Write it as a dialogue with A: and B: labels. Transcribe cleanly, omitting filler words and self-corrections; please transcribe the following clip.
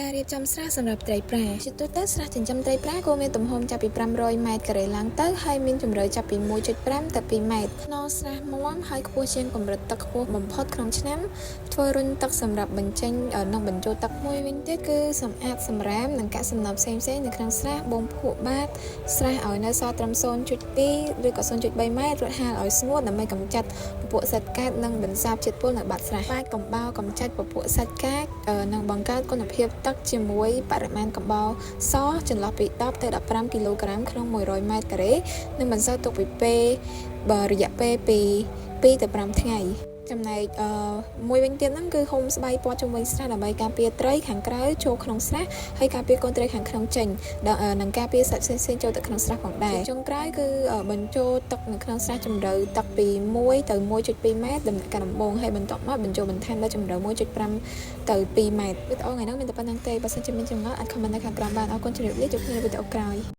A: ការរៀបចំស្រះសម្រាប់ត្រីប្រាជាទូទៅស្រះចិញ្ចឹមត្រីប្រាគួរមានទំហំចាប់ពី500ម៉ែត្រការ៉េឡើងទៅហើយមានជម្រៅចាប់ពី1.5ទៅ2ម៉ែត្រខ្នងស្រះមាំហើយខ្ពស់ជាងកម្រិតទឹកខ្ពស់បំផុតក្នុងឆ្នាំធ្វើរុញទឹកសម្រាប់បញ្ចេញនិងបញ្ចូលទឹកមួយវិញទៀតគឺសម្អាតសម្រាមនិងកាកសំណល់ផ្សេងៗនៅក្នុងស្រះបូមភក់បាតស្រះឲ្យនៅសល់ត្រឹម0.2ឬក៏0.3ម៉ែត្ររួចហាលឲ្យស្ងួតដើម្បីកម្ចាត់ពពួកសត្វកាតនិងបន្សាបជាតិពុលនៅបាតស្រះបាចកំបោរកម្ចាត់ពពួកសត្វកាចនិងបង្កើតគុណភាពទឹកជាមួយបរិមាណកំបោរសចន្លោះពី10ទៅ15គីឡូក្រាមក្នុង100ម៉ែត្រការ៉េនិងបន្សល់ទុកពីពេលបើរយៈពេលពី2ទៅ5ថ្ងៃចំណែកអឺមួយវិញទៀតហ្នឹងគឺហុំស្បៃព័ទ្ធជុំវិញស្រះដើម្បីការពារត្រីខាងក្រៅចូលក្នុងស្រះហើយការពារកូនត្រីខាងក្នុងចេញនិងការពារសត្វផ្សេងៗចូលទៅក្នុងស្រះផងដែរចុងក្រោយគឺបញ្ចូលទឹកនៅក្នុងស្រះជម្រៅទឹកពី1ទៅ1.2ម៉ែត្រដំណាក់កាលដំបូងហើយបន្ទាប់មកបញ្ចូលបន្ថែមដល់ជម្រៅ1.5ទៅ2ម៉ែត្រវីដេអូថ្ងៃនេះមានតែប៉ុណ្ណឹងទេបើសិនជាមានចម្ងល់អាច comment នៅខាងក្រោមបានអរគុណជម្រាបលាជួបគ្នានៅវីដេអូក្រោយ។